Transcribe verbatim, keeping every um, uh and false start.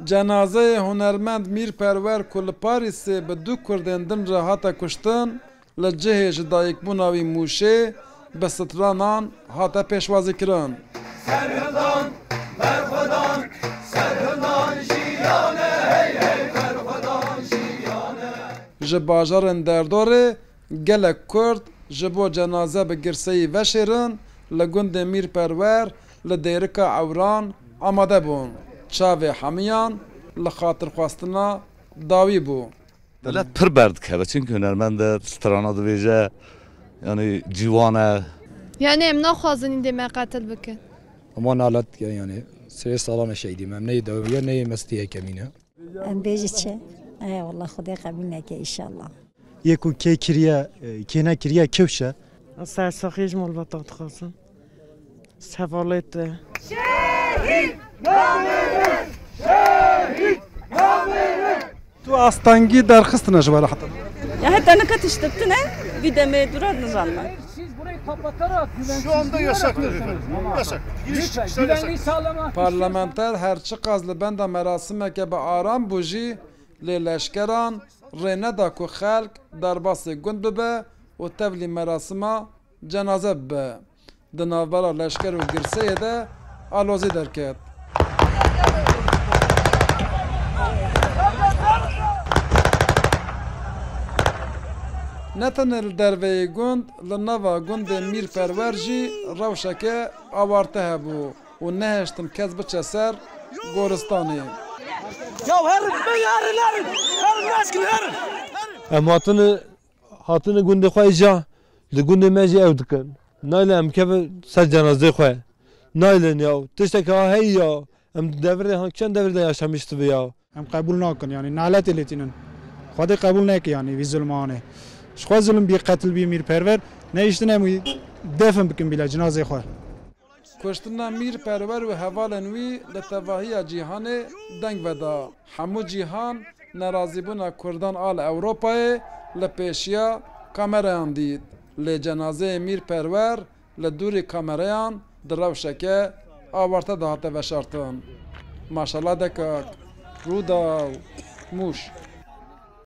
Cenazeyê hunermend Mîr Perwer ku li Parîsê bi du kurdên din re hate kuştin, li cihê ji dayikbûna wî Mûşê bi stranan hate pêşwazîkirin. Serhildan, berxwedan, serhildan jiyane, hey hey berxwedan jiyane. Ji bajarên derdorê gelek Kurd ji bo cenaze bi girseyî veşêrin li gundê Mîr Perwer li Dêrika Ewran amade bûn. Çavê hemiyan li xatirxwestina dawî bû. Milet pir berdikeve, çimkî hunermend e, strana dibêje, yanî ciwan e. Yani em naxwazin îndê me qetil bikin. Ama nalet yani, sirê salane şehîdî me, em neyê dawiye, neyê mestiyê kemîne. Em bêjî çi? Ey wallah, Xwedê qebûl neke înşallah. Yê ku kê kiriye, e, kê nekiriye kewş e. Sersaxiyê ji malbata dixwazin. Sevalê te. Tu astengî derxistine ji we re heta? Ya heta nika tişt tune, vî demê dûra nizanime. Şu anda yasaktır efendim. Yasak. Giriş çıkışlar yasak. Parlamenter her çiqas li benda merasimeke bi aram bû jî, lê leşkeran rê neda ku xelk derbasê gund bibe û tevlî merasima cenaze bibe. Di navbera leşker û girseyê de alozî derket. Ne tenê li derveyê gund, li nava gundê Mîr Perwer jî rewşeke awarte hebû û nehiştin kes biçe ser goristanê. Ya herin, bey, herin, herin. Herin, naskin, herin. Em hatine, hatine gundê xwe îca, li gundê me jî ew dikin. Nayle em keve ser cenazê xwe. Naylin ya. Tiştek ha hey ya. Em devirê ha çend devir de yaşamıştı ya. Em qebûl nakin, yanî naletê lê tînin. Xwedê qebûl neke, yanî vî zulmanê. Ji xwe zulm bî, qetil bî Mîr Perwer, nehiştin em wî defin bikin bîle cinazê xwe. Kuştina Mîr Perwer û hevalên wî li tevahiya cîhanê deng veda. Hemû cîhan nerazîbûna Kurdan a li Ewropayê li pêşiya kamerayan dît. Lê cenazeyê Mîr Perwer li dûrî kamerayan di rewşeke awarte de hate veşartin. Maşala Dekak, Rûdaw, Mûş.